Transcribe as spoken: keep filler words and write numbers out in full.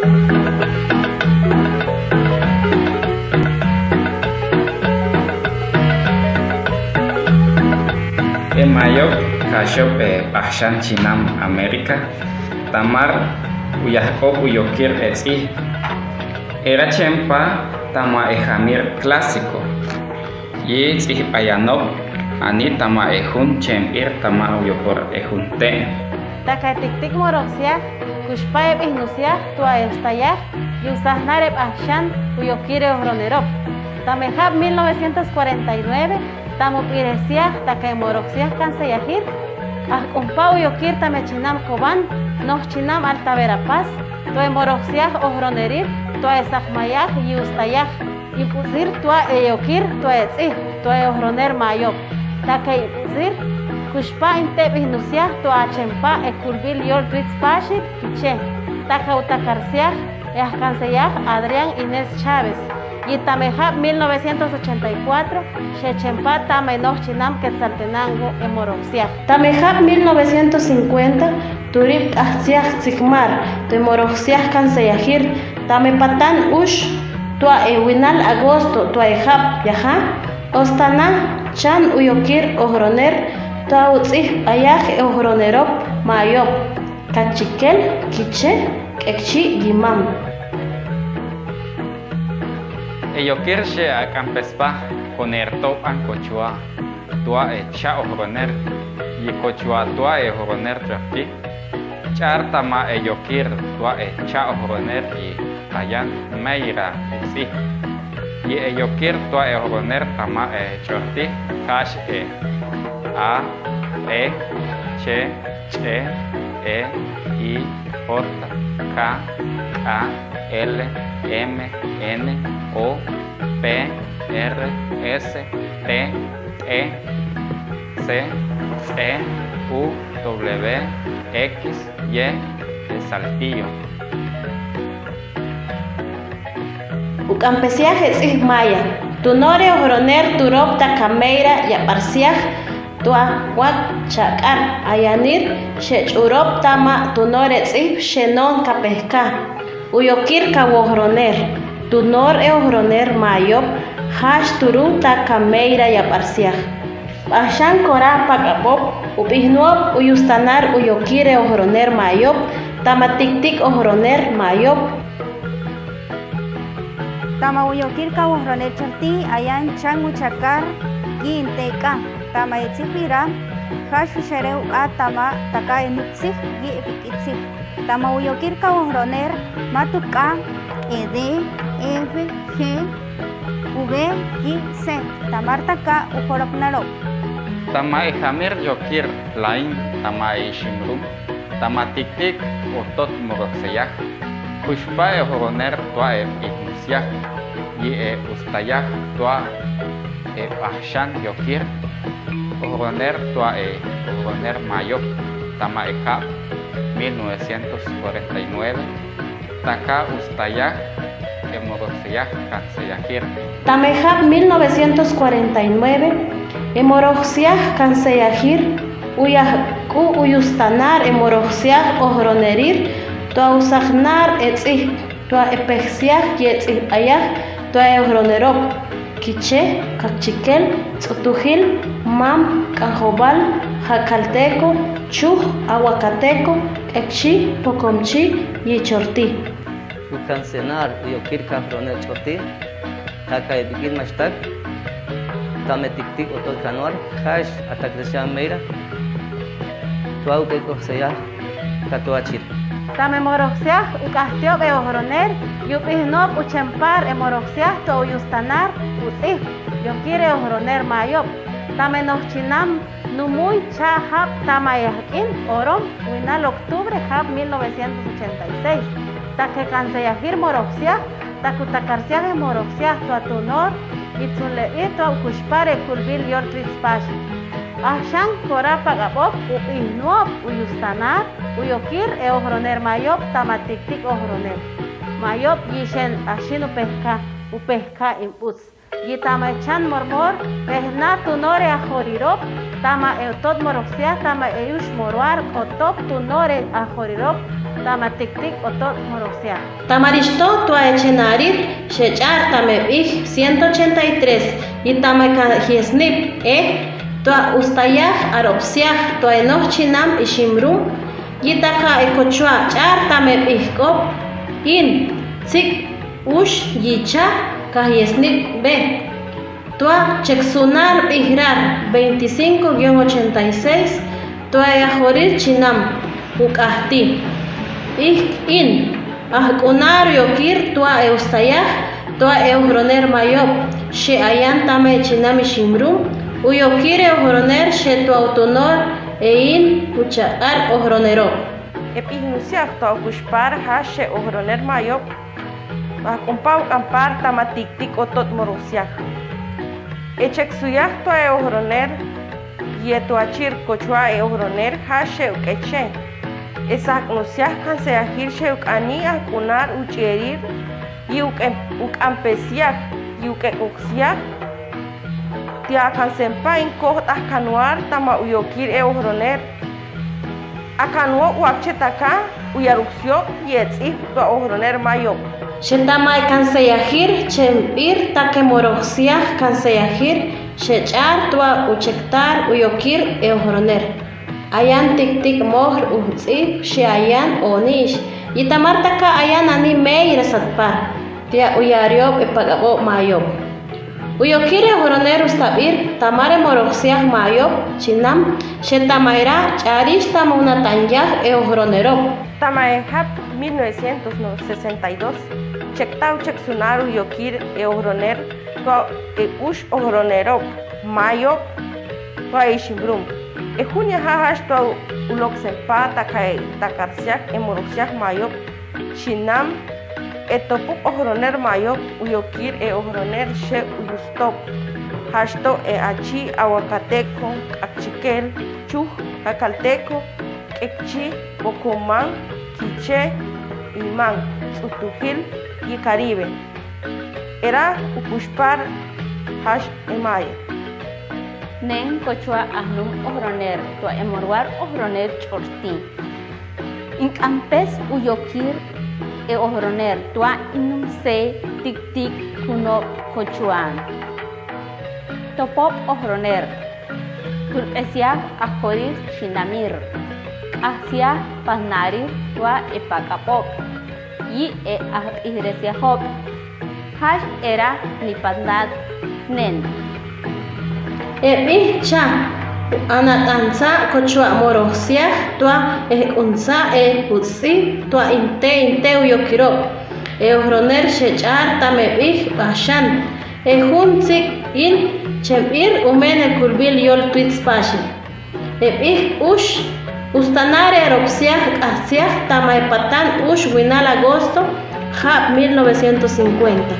E mayop kashop e b'ajxan chinam América, ta mar uyak'ob uyokir e tz'ij. E rachenpa tama e jamir clásico. Yi tz'ij b'ayanob, ani tama e jun chemb'ir tama uyopor e jun te'n. Takay tiktik morok siaj, kuxpa e b'ijnu siaj tua e ustayaj, yu sahnar e b'ajxan uyokir e ojronerob. Tame jab mil novecientos cuarenta y nueve, tama ub'ir e siaj takay morok siaj kanseyajir, ajk'umpa uyokir tame chinam Cobán, noj chinam Alta Verapaz, tua e morok siaj ojronerir tua e saqmayaj yi ustayaj. Imp'utzir tua e yokir tua e tz'ij tua e ojroner mayop. Takay imp'utzir, kuxpa inte b'ijnu siaj tua achempa e kulbil yol Ritz Paxil kiche. Takay utakar siaj e ajkanseyaj Adrián Inés Chávez. Yi tame jab mil novecientos ochenta y cuatro, xechempa tame noj chinam Quetzaltenango e morok siaj. Tame jab mil novecientos cincuenta, turib' t'aj siaj tzijmar te morok siaj kanseyajir, tame patan ux tua e winal agosto tua e jab yaja', ostana chan uyokir ojroner tua utz'ij b'ayaj e ojronerob mayop, kak chikel, kiche, k'ekchi', yimam. E yokir xe ak'ampespa Konerto Bancochua tua e cha' ojroner, yi kochua tua e ojroner ch'orti, ch'ar tama e yokir tua e cha' ojroner yi Ayan Meira utz'ij. Yi e yokir tua e ojroner tama e ch'orti, jax e a, e, che, ch'e, e, i, j, k, k'a, l, m, n, o, p, r, s, t, t, c, tz'e, u, w, x, y, e saltillo. Uk'ampesiaj e tz'ij maya. Tunor e ojroner turob ta kameira yab'ar siaj tua wak chak'ar, ayanir xech'urob tama tunor e tz'ij xenon kapehka. Uyokir kawojroner. Tunor e ojroner mayop jax turuw ta kameira yab'ar siaj. B'ajxan kora pak'ab'ob ub'ijnuob uyustanar uyokir e ojroner mayop tama tiktik ojroner mayop. Tama uyokir kawojroner ch'orti ayan chan uchakar yi inte k'a, tama e tzijb'iram jax uxerew a tama tak'a e nuktzij yi e bik'itsij. Tama uyokir kawojroner matuk k'a e d, f, g, v, yi, z, tamar tak'a ujoropnarob. Tama e jamir yokir lain tama e iximrum, tama tiktik otot morokseyaj, kuxpa e ojroner tua e b'ijnu siaj, yi e ustayaj tua e b'ajxan yokir ojroner tua e ojroner mayop, tama e jab mil novecientos cuarenta y nueve, tak'a ustayaj e morokseyaj kanseyajir. Tama e jab mil novecientos cuarenta y nueve, e morokseyaj kanseyajir uyak'u uyustanar e morokseyaj ojronerir tua usaknar e tz'ij tua e pejseyaj yi e tz'ij b'ayaj tua e ojronerob, kiche, kakchikel, tz'utujil, mam, k'anjob'al, jakalteko, chuj, aguacateko, k'ekchi', pokomchi', yi ch'orti. Ukansenar uyokir kawojroner ch'orti, tak'a e bik'in maxtak, tama e tiktik otot kanor jax atakresia meira tua uk'ek'ojseyaj katuachil. Tama e morokseyaj uk'ajtiob e ojroner, yu b'ijnuob uchempar e morokseyaj tua uyustanar utz'ij yokir e ojroner mayop. Tama e noj chinam Numuy, cha' jab tama e ajk'in Orom, winal octubre jab mil novecientos ochenta y seis. Tak'a e kanseyajir morokseyaj, tak'a utakar siaj e morokseyaj tua Tunor, yitsun le b'ij tua ukuxpar e kulbil yol Ritz Paxil. B'ajxan kora pak'ab'ob ub'ijnuob uyustanar uyokir e ojroner mayop tama tiktik ojroner mayop yixen axin upejka, upejka imp'uts. Yi tama e chan mormor, pejna Tunor e ajorirob, tama e otot morokseyaj, tama e eyux moruar k'otob Tunor e ajorirob, Tama tiktik otot moroksiak. Tama richto tua e chenarit, xech'ar tama e b'ij ciento ochenta y tres, y tama e kajyesnip e tua ustayaj arobsiaj tua e noj chinam Iximrum, yitaka e kochua ch'ar tama e b'ij k'op in, tzik' ux yicha kajyesnip b'e. Tua chek sunar b'ij rar veinticinco guion ochenta y seis, tua e ajorir chinam uk'ajti. B'ij in, ajk'unar uyokir tua e ustayaj tua e ojroner mayob, xe ayan tama e chinam Iximrum, uyokir e ojroner xe tua utunor e in uchaq'ar ojronerob. E b'ij nusiak tua ukuxpar jax xe ojroner mayob, ajk'umpa uk'ampar tama tiktik otot moroksiak. E chek suyaj tua e ojroner, ye tua chir kochua e ojroner jax xe uk'eche. E sak'nusiak kanseyajir xe uk'ani ajk'unar uch'erir, yi uk'em-, uk'ampesiak, yi uk'ek'uksiak. Tia kansenpa in koj t'akanwar tama uyokir e ojroner. Akanwo wakche taka uyaruksiok ye ts'ib tua ojroner mayob. Xe tama e kanseyajir chemb'ir take moroksiak kanseyajir xech'ar tua uchektar uyokir e ojroner. Ayan tiktik mojr uts'ib xe ayan onix, yita mar taka ayan ani meyre satpar. Tia uyariob e pak'ab'ob mayob. Uyokir e ojroner ustab'ir tamare moroksiak mayob chinam, xe tama era ch'arix tama unatanyaj e ojronerob. Tama e jab mil novecientos sesenta y dos, chekta uchek sunar uyokir e ojroner tua e ux ojronerob mayob tua e Iximrum. E junia jajax tua uloksenpa taka e takarsiak e moroksiak mayob chinam, e topub ojroner mayob uyokir e ojroner xe uyustob. Jaxto e achi, aguacateko, k'akchikel, chuj, kakalteko, k'ekchi, bokoman, kiche, iman, ts'utujil, yi karibe. Era ukuxpar jax e maye. Nen kochua ajnum ojroner tua e morwar ojroner ch'orti. In k'ampes uyokir e ojroner tua in numse tiktik junob kochuan. Topob ojroner, jurp'esiak ajorir chinamir, k'ajsiak padnarir tua e pak'ab'ob, yi e ajb'ijresiajob. Jax era nipadnat nen. E b'ij cha, anatantza' kochua moroksiak tua ejk'untza' e uts'ib tua inte inte uyokirob. E ojroner xech'ar tama e b'ij b'ajxan. E jun tzik' in chemb'ir umen e kulbil yol twits' paxil. E b'ij ux, ustanar e arobsiak k'ajsiak tama e patan ux winal agosto, jab mil novecientos cincuenta.